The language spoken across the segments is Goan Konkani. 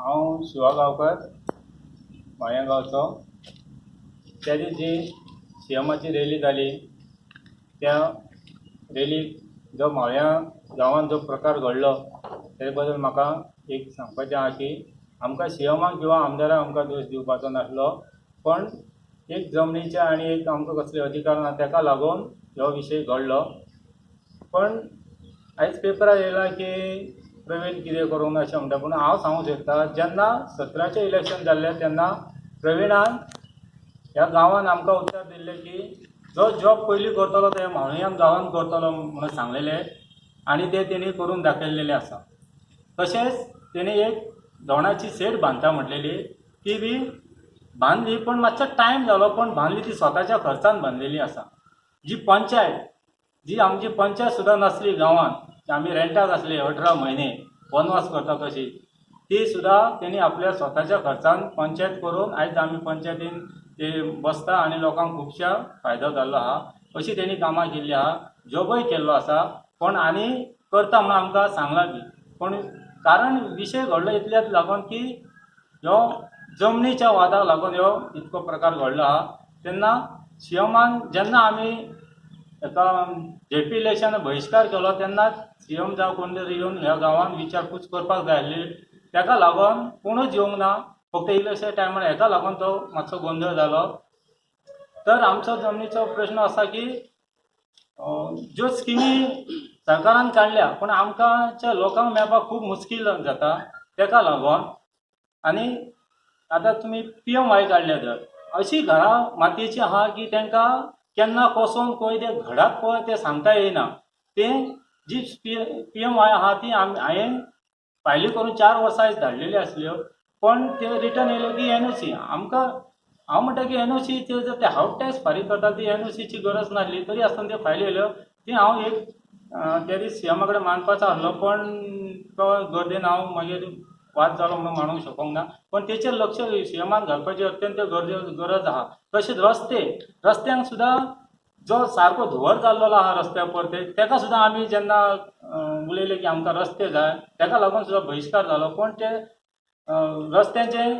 हांव शिवा गांवकर, माया गांवचो. त्या दीस जी सीएमाची रॅली जाली, त्या रॅलीक जो म्हाळ्या गांवांत जो प्रकार घडलो ते बद्दल म्हाका एक सांगपाचें आहा की आमकां सीएमाक किंवा आमदाराक आमकां दोश दिवपाचो नासलो, पण एक जमनीचे आनी एक आमकां कसले अधिकार ना तेका लागून हो विशय घडलो. पण आयज पेपरार येयला की प्रवीण कितें करूंक ना अशें म्हणटा, पूण हांव सांगूंक सोदता जेन्ना 17चें इलेक्शन जाल्लें तेन्ना प्रवीणान ह्या गांवान आमकां उतर दिल्लें की जो जॉब पयलीं करतलो ते म्हाळुयान गांवान करतलो म्हणून सांगलेलें आनी तें तेणी करून दाखयल्लेलें आसा. तशेंच तेणी एक दोणाची सेट बांदता म्हटलेली, ती बी बांदली, पण मातसो टायम जालो, पण बांदली ती स्वताच्या खर्चान बांदलेली आसा. जी पंचायत, जी आमची पंचायत सुद्दां नासली गांवांत, आमी रेंटाक आसली 18 म्हयने वनवास करता तशी, ती सुद्दां तेणी आपल्या स्वताच्या खर्चान पंचायत करून आयज आमी पंचायतीन ते बसता आनी लोकांक खुबश्या फायदो जाल्लो आहा. अशी तेणी कामां केल्ली आहा, जॉबय केल्लो आसा, पण आनी करता म्हणून आमकां सांगलां बी. पण कारण विशय घडलो इतल्याच लागून की ह्यो जमनीच्या वादाक लागून ह्यो इतको प्रकार घडलो आहा. तेन्ना सीएमान जेन्ना आमी एका जेपी इलेक्शन बहिश्कार केलो तेन्ना सीएम जावं कोण तरी येवन ह्या गांवांत विचारपूस करपाक जाय आसली, तेका लागून कोणूच येवंक ना, फक्त इलेक्शन टायमार हेका लागून तो मातसो गोंदळ जालो. तर आमचो जमनीचो प्रश्न आसा की ज्यो स्किमी सरकारान काडल्या पूण आमकांच्या लोकांक मेळपाक खूब मुश्कील जाता, तेका लागून. आनी आतां तुमी PMY काडल्या, जर अशी घरां मातयेची आहा की तांकां केन्ना कोसोन खंय ते घडात पळय तें सांगता येयना. तें जी PMY आहा ती आमी हांवें फायली करून 4 वर्सां आयज धाडलेली आसल्यो, पण ते रिटर्न येयले की NOC. आमकां हांव म्हणटा की NOC ते जर ते हावस टॅक्स फारीक करता ती NOCची गरज नासली, तरी आसतना त्यो फायली येयल्यो. ती हांव एक त्या दीस सीएमा कडेन मांडपाचो आसलो, पण तो गर्देन हांव मागीर वाद जालो म्हणून मांडूंक शकूंक ना, पण तेचेर लक्ष सीएमान घालपाची अत्यंत गरज आहा. तशेंच रस्त्यांक सुद्दां जो सारको धुंवर जाल्लो आहा रस्त्या पर तेका सुद्दां आमी जेन्ना उलयले की आमकां रस्ते जाय, तेका लागून सुद्दां बहिश्कार जालो. पण ते रस्त्यांचे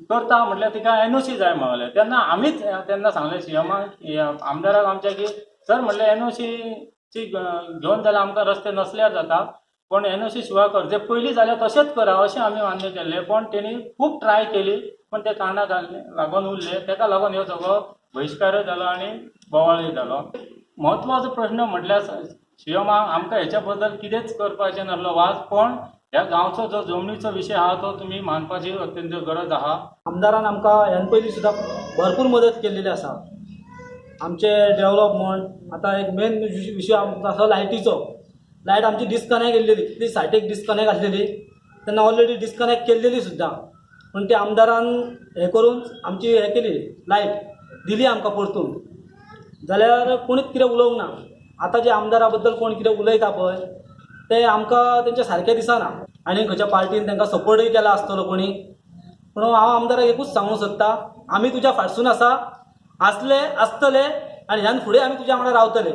करता म्हटल्यार तिका NOC जाय म्हणलें, तेन्ना आमीच तेन्ना सांगलें सीएमाक आमदाराक आमच्या की सर म्हणलें NOCची घेवन जाल्यार आमकां रस्ते नसल्यार जाता, पण NOC शिवाय कर, जे पयलीं जालें तशेंच करा अशें आमी मान्य केल्लें. पण तेणी खूब ट्राय केली, पण ते कारणाक लागून उरले, तेका लागून ह्यो सगळो बहिश्कारय जालो आनी बोवाळय जालो. म्हत्वाचो प्रश्न म्हटल्यार सीएमाक आमकां हेच्या बद्दल कितेंच करपाचें नासलो वाज, पण ह्या गांवचो जो जमनीचो विशय आहा तो तुमी मानपाची अत्यंत गरज आहा. आमदारान आमकां ह्यान पयलीं सुद्दां भरपूर मदत केल्लेली आसा. आमचे डेवलपमेंट आतां एक मेन विशय आमचो आसा लायटीचो. लायट आमची डिस्कनेक्ट येयल्लेली, ती सायटीक डिस्कनेक्ट आसलेली, तेन्ना ऑलरेडी डिस्कनेक्ट केल्लेली सुद्दां, पूण ते आमदारान हें करून आमची हें केली, लायट दिली आमकां परतून. जाल्यार कोणीच कितें उलोवंक ना. आतां जे आमदारा बद्दल कोण कितें उलयता पळय ते आमकां तेंचे सारकें दिसना, आनी खंयच्या पार्टीन तांकां सपोर्टूय केला आसतलो कोणी. पूण हांव आमदाराक एकूच सांगूंक सोदता, आमी तुज्या फाटसून आसा, आसले आसतले आनी ह्यान फुडें आमी तुज्या वांगडा रावतले.